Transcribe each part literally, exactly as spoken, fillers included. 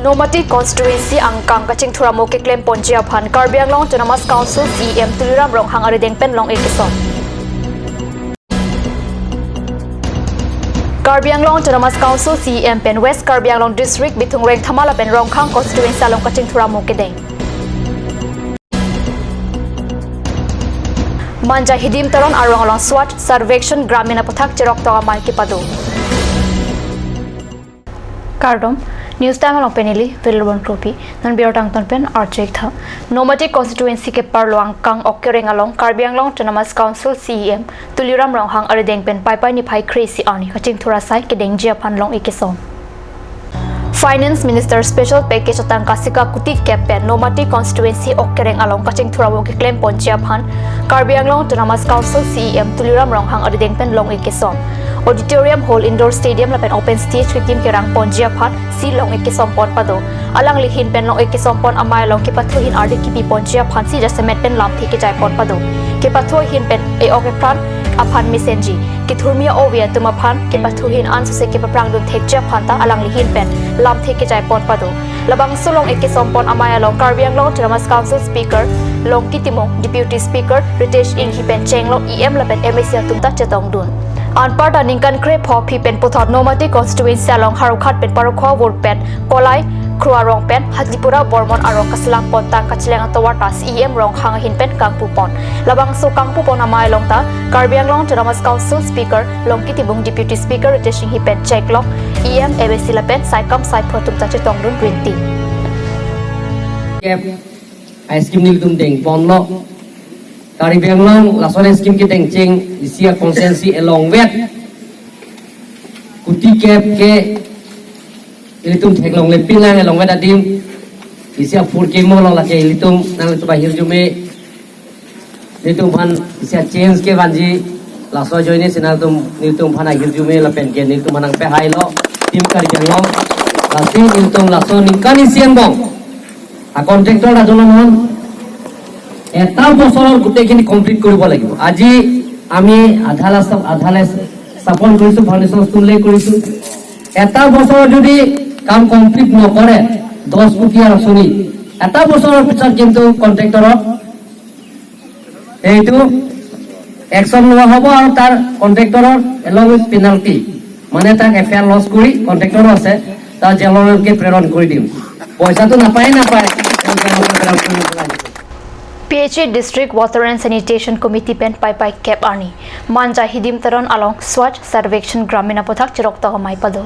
Nomati constituency angkang kachingthur amo keklem ponji aphan Karbi Anglong Autonomous Council C E M Tuliram Ronghang arideng pen long-ik kesom. Karbi Anglong Autonomous Council C E M pen West Karbi Anglong District Bithung Rengthama lapen Ronghang constituency along kachingthur amo kedeng. Manja Hidim Teron arong along Swachh Survekshan Gramin aputhak cheroktok amei kepado. Kardom, News Time along pen neli Vilbon Kropi, non birta angton pen archek tha. Nomati constituency keparlo angkang Okkereng along Karbi Anglong Autonomous Council C E M Tuliram Ronghang arideng pen Paipai niphai kre-isi arni kachingthur asai kedengji aphan long-ik kesom. Finance Minister special package atangka sika kuti kep pen Nomati constituency Okkereng along kachingthur amo keklem ponji aphan Karbi Anglong Autonomous Council C E M Tuliram Ronghang arideng pen long-ik kesom. Auditorium hall, indoor stadium lapen open stage kekim kerang ponji aphan si long-ik kesom pon pado. Alangli ahin pen long-ik kesom pon amei along kepathu ahin ardi kipi ponji aphan si jasemet pen lamthe kejai pon pado. Kepathu ahin pen e-ok epran aphan mesenji, kethurmi a-ove atum aphan kepathu ahin ansose kepaprang dun thekji aphan ta alangli ahin pen lamthe kejai pon pado. Labangso long-ik kesom pon amei along Karbi Anglong Autonomous Council Speaker Longki Timung, Deputy Speaker Ritesh Enghi pen chenglok E M lapen M A C atum ta chetongdun. Anparta ningkan krepho aphi pen puthot Nomati constituency along Howraghat pen Parokhowa Ward pen Kolai Kro arong pen Hatipura Bormon arong kaselam pon tang kacheleng atovar ta C E M Ronghang ahin pen kangpu pon. Labangso kangpu pon amei along ta Karbi Anglong Autonomous Council Speaker Longki Timung, Deputy Speaker Ritesh Enghi pen cheklok E M, M A C lapen saikam saipho atum ta chetongdun rinti. Kep, a scheme nelitum deng ponlo. Karbi Anglong lason scheme kedeng cheng isi a constituency along vet kuti kep ke ilitum theklongle pinlang along vet adim isi a four K mo lo lake ilitum nangtum ahirjume nelitum aphan isi a change kevanji laso ajoine si nangtum nelitum aphan ahirjume lapen ke nelitum aphan nangpehai lo Team Karbi Anglong. Lasi nelitum laso ningkan isi angbong a contractor adolon hon এটা বছৰৰ গোটেইখিনি কমপ্লিট কৰিব লাগিব। আজি আমি আধালে আধালে স্থাপন কৰিছো, ফাউণ্ডেশ্যন ষ্টনলে কৰিছো। এটা বছৰ যদি কাম কমপ্লিট নকৰে দহ কোটি আঁচনি, এটা বছৰৰ পিছত কিন্তু কণ্ট্ৰেক্টৰক এইটো একশ্যন লোৱা হ'ব আৰু তাৰ কণ্ট্ৰেক্টৰৰ এলং উইথ পেনাল্টি, মানে তাক এফ আই আৰ লজ কৰি কণ্ট্ৰেক্টৰো আছে, তাৰ জেললৈকে প্ৰেৰণ কৰি দিম। পইচাটো নাপায় নাপায়, তেওঁ জেললৈ প্ৰেৰণ কৰিব লাগিব। P H E District Water and Sanitation Committee pen Paipai kep arni Manja Hidim Teron along Swachh Survekshan Gramin aputhak cheroktok amei pado.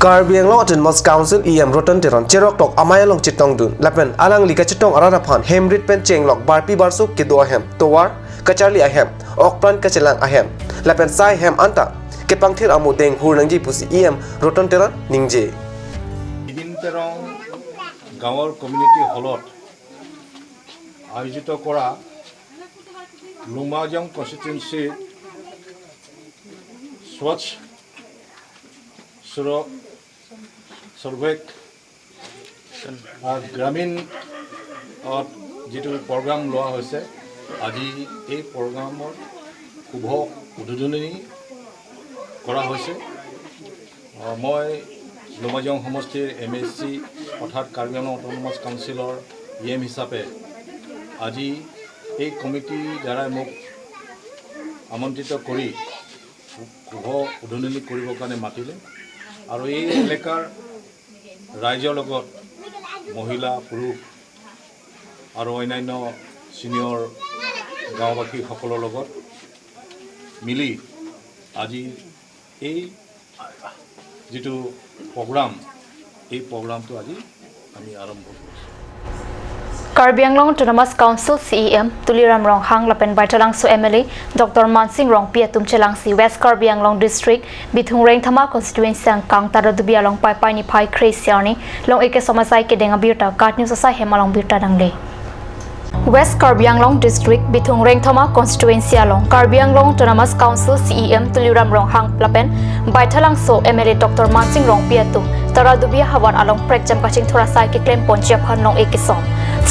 Karbi Anglong Autonomous Council E M Roton Teron cheroktok amei along chetongdun lapen alangli kachetong arat aphan hem rit pen chenglok barpi barsuk kedo ahem, tovar kacharli ahem, okpran kachelang ahem lapen sai hem anta kepangthir amo deng hur nangji pusi E M Roton Teron ningje. হিদিম তেৰং গাঁৱৰ কমিউনিটি হলত আয়োজিত কৰা লুমাজং কনষ্টিটুৱেঞ্চিৰ স্বচ্ছ সুৰ-, সৰ্বেক, আহ, গ্ৰামীণ, আহ, যিটো প্ৰগ্ৰাম লোৱা হৈছে, আজি এই প্ৰগ্ৰামৰ শুভ উদ্বোধনী কৰা হৈছে। আহ, মই লুমাজং সমষ্টিৰ এম এ চি অৰ্থাৎ কাৰ্বি আংলং অট'নমাছ কাউন্সিলৰ ই এম হিচাপে আজি এই কমিটিৰ দ্বাৰাই মোক আমন্ত্ৰিত কৰি শুভ উদ্বোধনী কৰিবৰ কাৰণে মাতিলে আৰু এই এলেকাৰ ৰাইজৰ লগত মহিলা, পুৰুষ আৰু অন্যান্য ছিনিয়ৰ গাঁওবাসীসকলৰ লগত মিলি আজি এই যিটো প্ৰগ্ৰাম, এই প্ৰগ্ৰামটো আজি আমি আৰম্ভ কৰিছোঁ। Karbi Anglong Autonomous Council C E M Tuliram Ronghang lapen Baithalangso M L A Doctor Mansing Rongpi atum chelangsi West Karbi Anglong District Bithung Rengthama Constituency angkang Taradubi along Paipai niphai kre-isi arni long-ik kesom asai kedeng abirta KAT News asai hem along birta nangle. West Karbi Anglong District Bithung Rengthama Constituency along Karbi Anglong Autonomous Council C E M Tuliram Ronghang lapen Baithalangso M L A Doctor Mansing Rongpi atum Taradubi ahavar along prekjam kachingthur asai keklem ponji aphan long-ik kesom.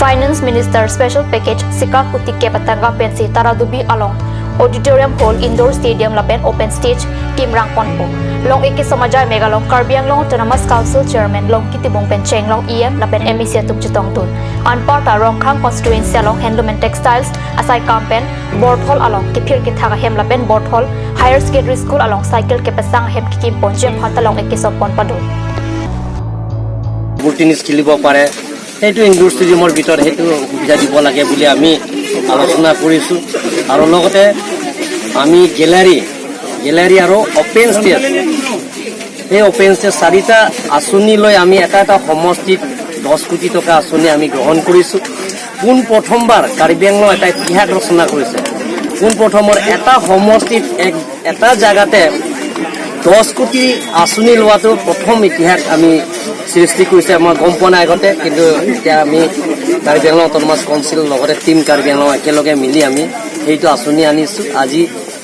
Finance Minister Special Package sika kuti kep atangka pensi Taradubi along Auditorium Hall, Indoor Stadium lapen Open Stage kimrang ponpo. Long-ik keso amajai mek along Karbi Anglong Autonomous Council Chairman Longki Timung pen chenglok E M lapen M A C atum chetongdun. Anparta Rongkhang constituency along Handloom and Textiles asai kam pen Borthol along kephir kethak ahem lapen Borthol Higher Secondary School along cycle kepasang ahem kekim ponji aphan ta long-ik keso pon pado. Table tennis খেলিব পাৰে, সেইটো ইনডোৰ ষ্টেডিয়ামৰ ভিতৰত সেইটো সুবিধা দিব লাগে বুলি আমি আলোচনা কৰিছোঁ। আৰু লগতে আমি গেলাৰী, গেলাৰী আৰু অপেন ষ্টেজ, সেই অপেন ষ্টেজ চাৰিটা আঁচনি লৈ আমি এটা এটা সমষ্টিত দহ কোটি টকা আঁচনি আমি গ্ৰহণ কৰিছোঁ। পোন প্ৰথমবাৰ কাৰ্বি আংলং এটা ইতিহাস ৰচনা কৰিছে। পোন প্ৰথমৰ এটা সমষ্টিত এক, এটা জাগাতে দহ কোটি আঁচনি লোৱাটো প্ৰথম ইতিহাস আমি সৃষ্টি কৰিছে, আমাৰ গম পোৱা নাই আগতে। কিন্তু এতিয়া আমি কাৰ্বি আংলং অট'নমাছ কাউন্সিল লগতে টিম কাৰ্বি আংলং একেলগে মিলি আমি সেইটো আঁচনি আনিছোঁ। আজি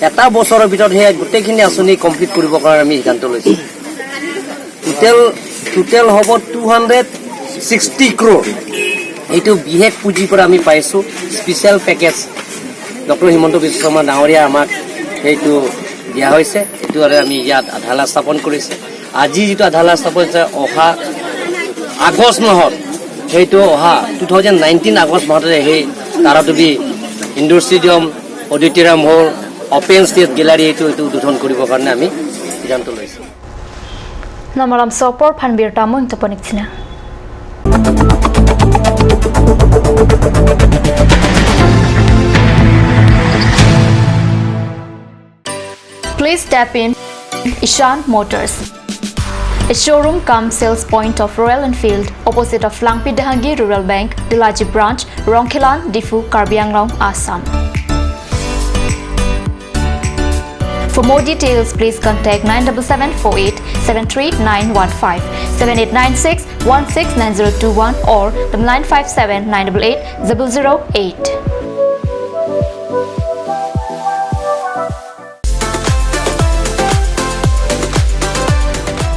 এটা বছৰৰ ভিতৰত সেই গোটেইখিনি আঁচনি কমপ্লিট কৰিবৰ কাৰণে আমি সিদ্ধান্ত লৈছোঁ। টোটেল, টোটেল হ'ব টু হাণ্ড্ৰেড ছিক্সটি ক্ৰ'ৰ। এইটো বিশেষ পুঁজিৰ পৰা আমি পাইছোঁ, স্পেচিয়েল পেকেজ। ডক্টৰ হিমন্ত বিশ্ব শৰ্মা ডাঙৰীয়া আমাক সেইটো দিয়া হৈছে, এইটো আৰু আমি ইয়াত আধাৰশিলা স্থাপন কৰিছে। আজি যিটো আধাৰশিলা স্থাপন হৈছে, অহা আগষ্ট মাহত, সেইটো অহা টু থাউজেণ্ড নাইনটিন আগষ্ট মাহতে সেই তাৰাটুবি ইনডোৰ ষ্টেডিয়াম, অডিটৰিয়াম হল, অপেন ষ্টেজ গেলাৰী এইটো, এইটো উদ্বোধন কৰিবৰ কাৰণে আমি সিদ্ধান্ত লৈছোঁ। Namalam sopor phan birta mung taponik thina. Please step in Ishan Motors, a showroom cum sales point of Royal Enfield, opposite of Langpi Dehangi Rural Bank, Dulaji Branch, Rongkhelan, Diphu, Karbi Anglong, Assam. For more details, please contact nine double seven four eight seven three nine one five, seven eight nine six one six nine zero two one or the nine five seven nine double eight double zero eight.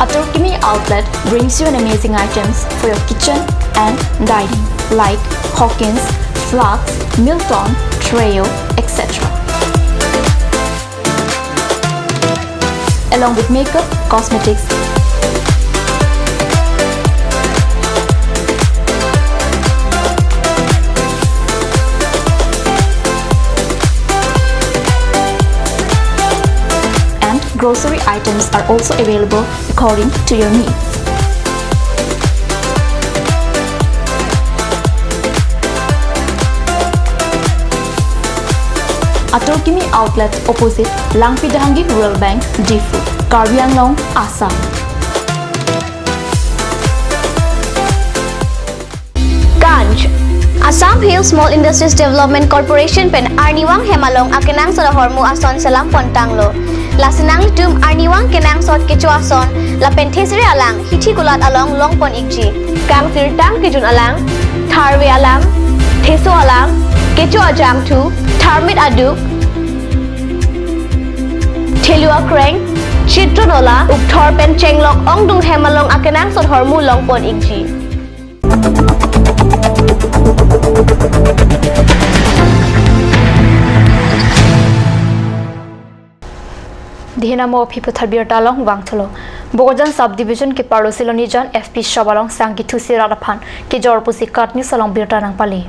Atur Kimi Outlet brings you an amazing items for your kitchen and dining, like Hawkins, Flask, Milton, Treo, et cetera. Along with makeup, cosmetics, and grocery items are also available according to your needs. Atur Kimi Outlet, opposite Langpi Dehangi Rural Bank, Diphu, Karbi Anglong, Assam. Ganj. Assam Hill Small Industries Development Corporation pen arnivang hem along akenangsot ahormu ason selam pontanglo. Lasi nanglitum arnivang kenangsot kecho ason lapen thesere alang hithi kulat along longpon ikji. Kangsirtang kejun alang, tharve alang, theso alang, kecho ajangthu, tharmit aduk, thelu akreng, chitro nola, ukthor pen chenglok ongdung hem along akenangsot ahormu longpon ikji. Dihina mo aphi puthot birta along vangthulo. Bokajan Sub Division keparlo Silonijan F P shop along sang kethusi rat aphan kejor pusi KAT News along birta nangpale.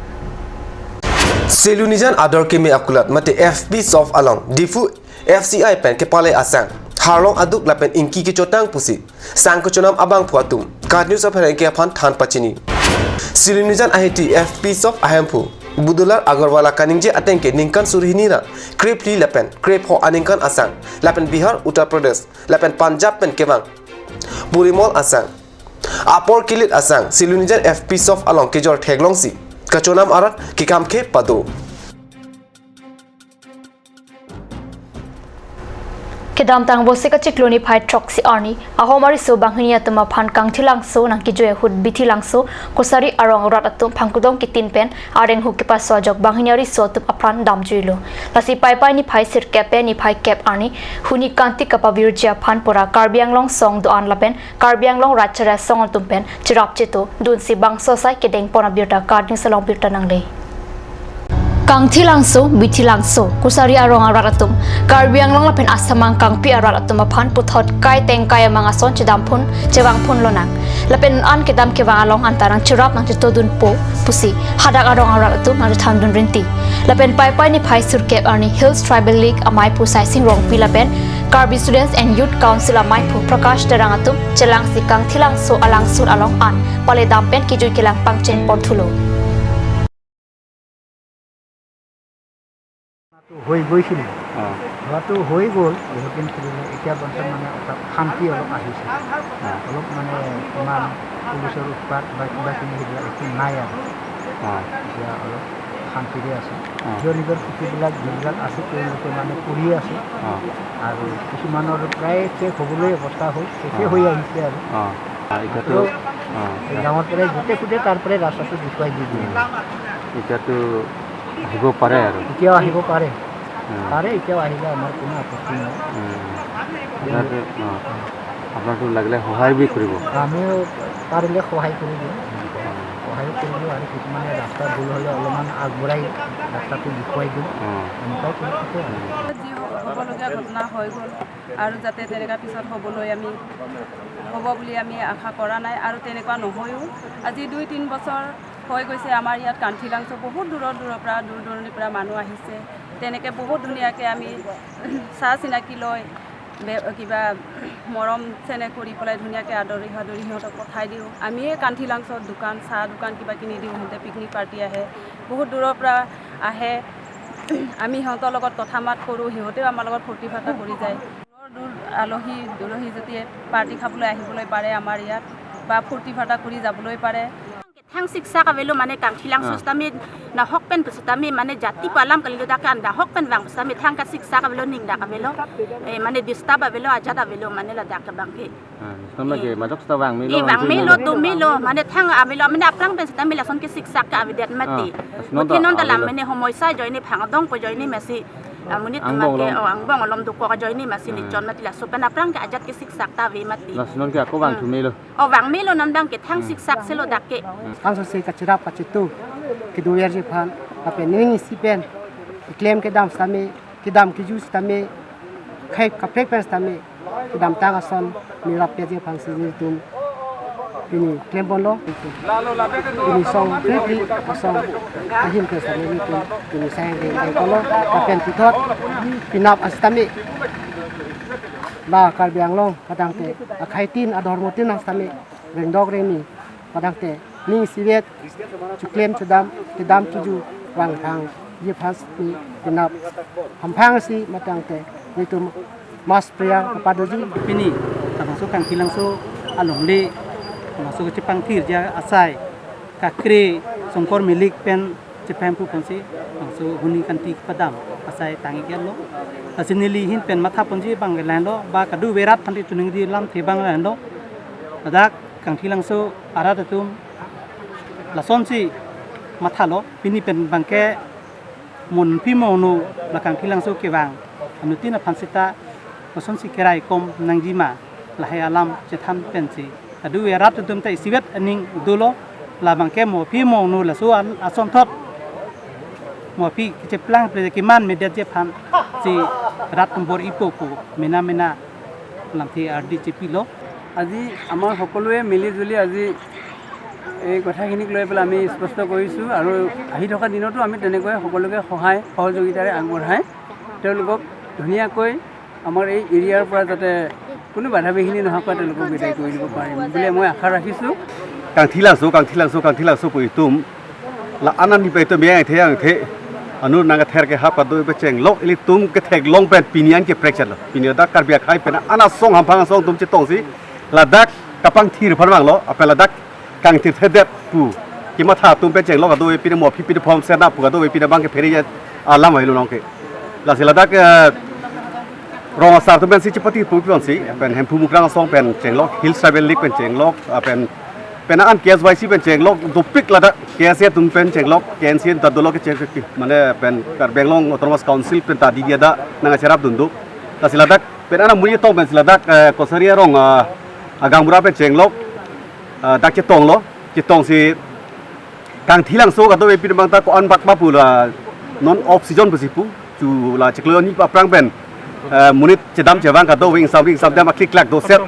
Silonijan Atur Kimi akulat mate F P shop along Diphu F C I pen kepale asang harlong aduk lapen ingki kechotang pusi sang kechonam abangphu atum KAT News apherangke aphan than pachini. Silonijan ahiti F P shop ahemphu Budular Agarwala kaningje ateng ke ningkan suri hini ra krephli lapen krepho aningkan asang lapen Bihar, Uttar Pradesh lapen Punjab pen kevang purimol asang, apor kilit asang Silonijan F P shop along kejor theklongsi kachonam arat kekamkhe pado. Kedamtang Vosik achiklo niphai throksi arni Ahom ariso banghini atum aphan Kangthilangso nangkejui ahut Bithilangso Kosari arong arat atum phangkudong kitin pen areng hu kepaso ajok banghini ariso atum apran damjuilo. Lasi Paipai niphai sirkep pen niphai kep arni huni kantik kapavirji aphan pura Karbi Anglong song do-an lapen Karbi Anglong Ratchara song atum pen cherap cheto dunsi bangso asai kedeng pon abirta KAT News along birta nangle. Kangthilangso, Bithilangso, Kosari arong arat atum, Karbi Anglong lapen Assam angkangpi arat atum aphan puthot kai tengkai amang ason chedam phun, chevang phun lonang. Lapen an kedam kevang along anta nangcherap nangchetodunpo pusi hadak arong arat atum nangchethandun rinti. Lapen Paipai niphai sirkep arni Hills Tribal League amei pu Saising Rongpi lapen Karbi Students and Youth Council amei pu Prakash Terang atum chelangsi Kangthilangso alangsur along an paledam pen kejui kelang pangcheng pon thulo. তো হৈ গৈছিলে। অ। হোৱাটো হৈ গ'ল, বহুত দিন খুলিলে, এতিয়া বৰ্তমান মানে অলপ শান্তি অলপ আহিছে। অ। অলপ মানে ইমান পুলিচৰ উৎপাত বা কিবা কিবি সেইবিলাক একো নাই আৰু। অ। এতিয়া অলপ শান্তিৰে আছে। অ। নিজৰ নিজৰ খেতিবিলাক যিবিলাক আছে, তেওঁলোকে মানে কৰি আছে। অ। আৰু কিছুমানৰ প্ৰায় শেষ হ'বলৈ অৱস্থা হ'ল, শেষে অ। হৈ আহিছে আৰু। অ। অ, এতিয়াতো, মাত্ৰ অ। এই গাঁৱৰ পৰাই য'তে সোধে তাৰ পৰাই ৰাস্তাটো দেখুৱাই দি দিয়ে। উম। এতিয়াতো আহিব পাৰে আৰু। এতিয়াও আহিব পাৰে। উম। পাৰে, এতিয়াও আহিলে আমাৰ কোনো আপত্তি নাই। উম। আপোনালোকে, অ, আপোনালোকে লাগিলে সহায় বি কৰিব। আমিও পাৰিলে সহায় কৰি দিওঁ। উম। সহায় কৰি দিওঁ আৰু কিছুমানে ৰাস্তা ভুল হ'লে অলপমান আগবঢ়াই ৰাস্তাটো দেখুৱাই দিওঁ। উম। এনেকুৱাই কৰি থাকোঁ আৰু। উম। যি হ-, হ'বলগীয়া ঘটনা হৈ গ'ল আৰু যাতে তেনেকুৱা পিছত হ'বলৈ আমি, হ'ব বুলি আমি আশা কৰা নাই আৰু তেনেকুৱা নহয়ও। আজি দুই তিনি বছৰ হৈ গৈছে, আমাৰ ইয়াত কান্থিলাংচ' বহুত দূৰৰ দূৰৰ পৰা, দূৰ দূৰণিৰ পৰা মানুহ আহিছে। তেনেকে বহুত ধুনীয়াকে আমি চা চিনাকি লৈ বে-, কিবা মৰম চেনেহ কৰি পেলাই ধুনীয়াকে আদৰি সাদৰি সিহঁতক পঠাই দিওঁ। আমিয়ে কান্থিলাংচত দোকান, চাহ দোকান কিবা কিনি দিওঁ, সিহঁতে পিকনিক পাৰ্টি আহে, বহুত দূৰৰ পৰা আহে। আমি সিহঁতৰ লগত কথা মাত কৰোঁ, সিহঁতেও আমাৰ লগত ফূৰ্তি ফাৰ্তা কৰি যায়। দূৰ দূৰ আলহী দুলহী যেতিয়া পাৰ্টি খাবলৈ আহিবলৈ পাৰে আমাৰ ইয়াত বা ফূৰ্তি ফাৰ্তা কৰি যাবলৈ পাৰে। Thang siksak avelo mane kangthilangso, ah, sitame nahok pen pusitame mane jati pu alam kalilo dak ke an nahok pen vang pusitame thang kasiksak avelo, ning dak avelo. Eh, mane disturb avelo, ajat avelo mane ladak ke bang ke. Ah, sitame ke, eh, majok sita vang melo, eh, vang melo, do melo, mane thang avelo, mane aphrang pen sitame lason ke siksak ke avedet mati. Ah, lason mati ta non dalam avelo. Mane homoisa ajoine phang adong pu ajoine masi, ah, monit angbong ke, alom. Oh, angbong alom dokok ajoine masi, hmm, ni chon mati laso pen aphrang ke ajat ke siksak ta ave mati. Lason ke ako vang, hmm, thu melo. Oh, vang melo, non bang ke thang, hmm, siksak selo dak ke. Hmm. Thang so se kachirap kachitu kedoverji aphan, lapen ning isi pen keklem kedam sitame, kedam keju sitame, khai kaprek pen sitame kedamtang ason mi rap peji aphansi nelitum pini klem ponlo. Pini song phli phli asong ahin pen sitame nelitum pini sang deng deng ponlo, lapen puthot penap asitame la Karbi Anglong padangte akhai tin adhormo tin nang sitame rengdok rengni padangte ning isivet chuklem chudam kedam chuju vangphangji aphansi penap hamphang si matangte nelitum mass prayer kapadoji. Pini labangso kangthilangso alongle labangso kachepangthirji asai kakre Songkor Milik pen chepahemphu ponsi labangso huni kanti kepadam asai tang-ik-etlo. Lasi neli ahin pen matha ponji bang lahenlo, ba kadokave arat aphan chiningri alamthe bang lahenlo. Ladak kangthilangso arat atum lasonsi mathalo, pini pen bangke mo aphi mo anu la kangthilangso kevang anuttin aphan sita lasonsi keraikom nangjima, lahai alam chethan pensi kadokave arat atum ta isivet aning dolo, labangke mo aphi mo anu laso al-, asonthot mo aphi kecheplang ple keman medetji aphansi rat atum bor-ipo pu mena mena lamthe ardi chepilo. আজি আমাৰ সকলোৱে মিলি জুলি আজি এই কথাখিনিক লৈ পেলাই আমি স্পষ্ট কৰিছোঁ আৰু আহি থকা দিনতো আমি তেনেকৈ সকলোকে সহায় সহযোগিতাৰে আগবঢ়াই তেওঁলোকক ধুনীয়াকৈ আমাৰ এই এৰিয়াৰ পৰা যাতে কোনো বাধা বিঘিনি নোহোৱাকৈ তেওঁলোকক বিদায় কৰি দিব পাৰিম বুলি মই আশা ৰাখিছোঁ। Kangthilangso, kangthilangso, kangthilangso pu itum la anan ni pe itum yang the yang the anu nang ther ke hap kado pe chenglok ilitum ketheklong pen pini an ke prekchat lo. Pini ladak Karbi akhai pen ana song hamphang song atum chetongsi ladak kapangthir aphan vanglo, apel ladak kangthir thedet pu kematha atum pen chenglok kado pini mo aphi pini phom sena pu kado pini bang ke phere alam ailo nong ke. Lasi ladak, eh, rong asar atum pensi chepati pu ponsi, pen Hemphu Mukrang asong pen chenglok, Hills Tribal League pen chenglok, ah, pen, pen an K S Y C pen chenglok, dopik ladak K S A atum pen chenglok, K N C ta dolo ke chek, mane pen Karbi Anglong Autonomous Council pen ta didi ada nang cherap dundu. Lasi ladak pen ana muni tong pensi ladak, eh, Kosari arong, ah, agaonbura pen chenglok, ah, dak chetonglo, chetongsi kangthilangso kado pini bang ta ko-an bak ma pu la Non off season pusi pu, chu la chiklo ni aphrang pen, eh, monit chedam chevang kadokave ingsam ingsam dam aklik klak doset.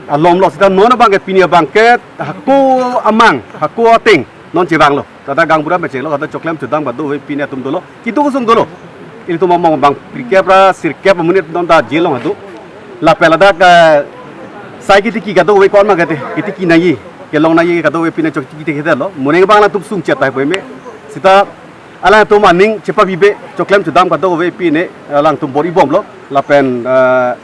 Alom lo seta non abang ke pini abang ke hako amang, hako ateng non chevanglo. Tata gaonbura mechenglo, kata choklem chodam kadokave pini atum dolo. Kitu kusung dolo. Ilitum among abang phlikep ra sirkep amonit non ta jail along ado. Lapen ladak, eh, sai kitiki kadokave kon ma kate, kitiki nangji, kelong nangji kadokave pini chok kitiki lo. Monit abang alangtum sungchet tahai pu me. Seta alangtum aning chepabibe, choklem chodam kadokave pini alangtum bor-ibomlo. Lapen, eh,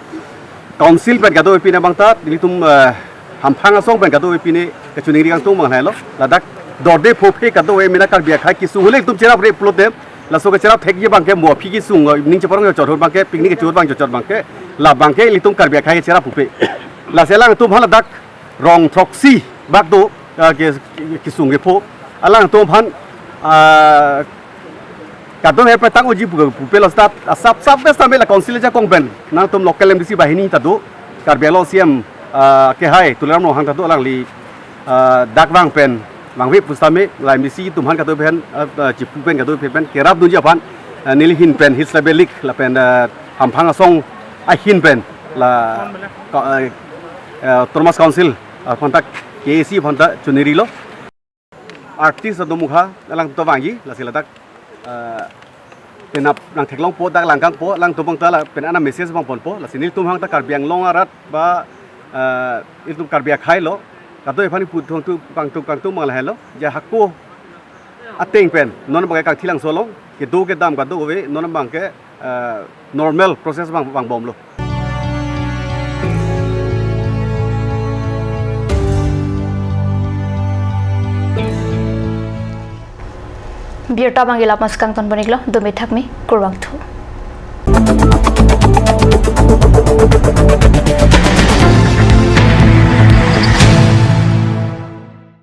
council pen kadokave pini abang ta, ilitum, eh, hamphang asong pen kadokave pini kachiningri kangtung abang lahelo. Ladak dorde phophe kadokave mena Karbi akhei kesung ahut ilitum cheraprap pulote, laso kecherap thekji abang ke mo aphi kesung, eh, ning cheparong chot ahut abang ke, picnic kechot abang chot abang ke, labang ke ilitum Karbi akhei cherap pupe. Lasi alangtum aphan ladak rong throksi bak do, ah, ke, ke, kesung kepho. Alangtum aphan, ah, kadokave petang uji pu, pupe lo seta, ah, sap, sap bes tame la council ajakong pen. Nangtum local M D C banghini ta do, Karbi Anglong C M, ah, kehai, Tuliram Ronghang ta do alangli, ah, dak vang pen, vangve pusitame, la M D C atum aphan kadokave pen, ah, ah, chipu pen kadokave pen, kerap dunji aphan, ah, neli ahin pen, Hills Labour League, lapen, ah, hamphang asong ahin pen, la, ka-, eh, eh, Autonomous Council aphan ta, K A C aphan ta chiningri lo. Artist atum mukha alangtum vangji, lasi ladak, eh, penap nangtheklongpo, dak langkangpo, alangtum abang ta lapen ana message abang ponpo, lasi nelitum hang ta Karbi Anglong arat ba, eh, ilitum Karbi akhei lo, kadokave aphan puthong tu kangtung kangtung abang lahelo, ja hako ateng pen, non abang ke Kangthilangso along, kedo kedam kadokave, non abang ke, eh, normal process abang, vangbomlo. Birta abang ke la-an si kangton pon-iklo, dome thakme, kurvangthu.